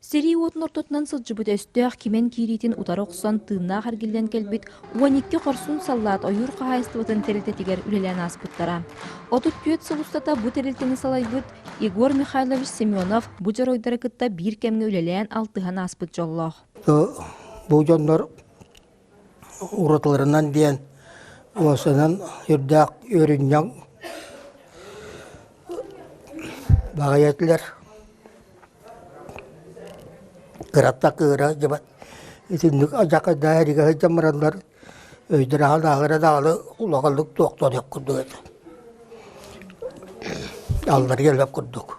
Сэрии уотун ортотунан сылдьыбыт өстөөх кимэн киириитин утары охсон тыыннаах эргиллэн кэлбит 12 хорсун саллаат ойуур хаһаайыстыбатын тэрилтэтигэр үлэлээн ааспыттара. 34 сыл устата бу тэрилтэни салайбыт Егор Михайлович Семенов бу дьоруойдары кытта биир кэмҥэ үлэлээн алтыһан ааспыт дьоллоох. Бу дьоннор уратыларынан диэн уосанан үрдээх үөрүнньэҥ баҕайы этилэр. Кыратта кыыра дьыбат итинник алдьархайдаах эригэ сылдьан бараннар өйдөрө-санаалара даҕаны улаханнык туохтуон курдук этэ. Алларыйа элбэх курдук.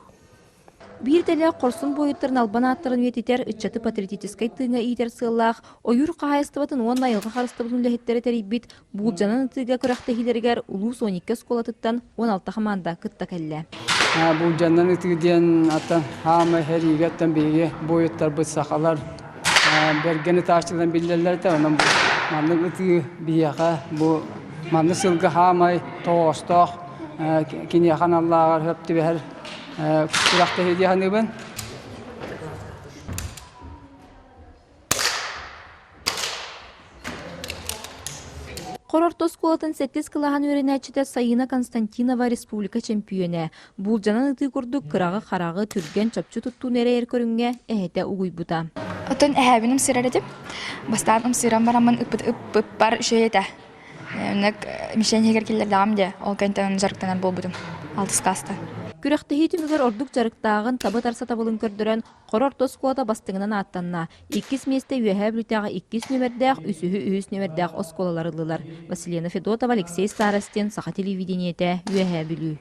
Биир идэлээх хорсун буойуттарын албан ааттарын үйэтитэр, ыччаты патриотическай тыыҥҥа иитэр сыаллаах ойуур хаһаайыстыбатын уонна айылҕа харыстабылын үлэһиттэрэ тэрийбит буулдьанан ытыыга күрэхтэһиилэригэр улуус 12 оскуолатыттан 16 хамаанда кытта кэллэ. Буулдьанан ытыы диэн аттан хаама сэриигэ аттан биһиги буойуттарбыт сахалар бэргэн ытааччыларын биллэллэр этэ. Онон маннык ытыы биһиэхэ бу маннык сылга хаамай тоҕоостоох киниэхэ аналлааҕар сөп түбэһэр күрэхтэһии дии саныыбын. Хор орто оскуолатын сэттис кылааһын үөрэнээччитэ Сайыына Константинова республика чөмпүйүөнэ. Буулдьанан ытыы курдук кыраҕы-хараҕы түргэн чопчу туттууну эрэйэр көрүҥҥэ эһэтэ угуйбута. Оттон эһээбин ымсыырар этим. Бастаан ымсыыран бараммын ыппыт ыппыппар үчүгэй этэ. Оннук мишень иһигэр киллэрдэҕим дии. Ол кэнниттэн дьарыктанар буолбутум. Алтыс класста. Күрэхтэһии түмүгэр ордук дьарыктааҕын, таба тарса табылын көрдөрөн, Хор орто оскуолата бастыҥынан ааттанна. Иккис миэстэ Үөһээ Бүлүүтээҕи иккис нүөмэрдээх, үсүһү үһүс нүөмэрдээх оскуолалар ыллылар. Василена Федотова, Алексей Старостин, Саха телевидениетэ, Үөһээ Бүлүү.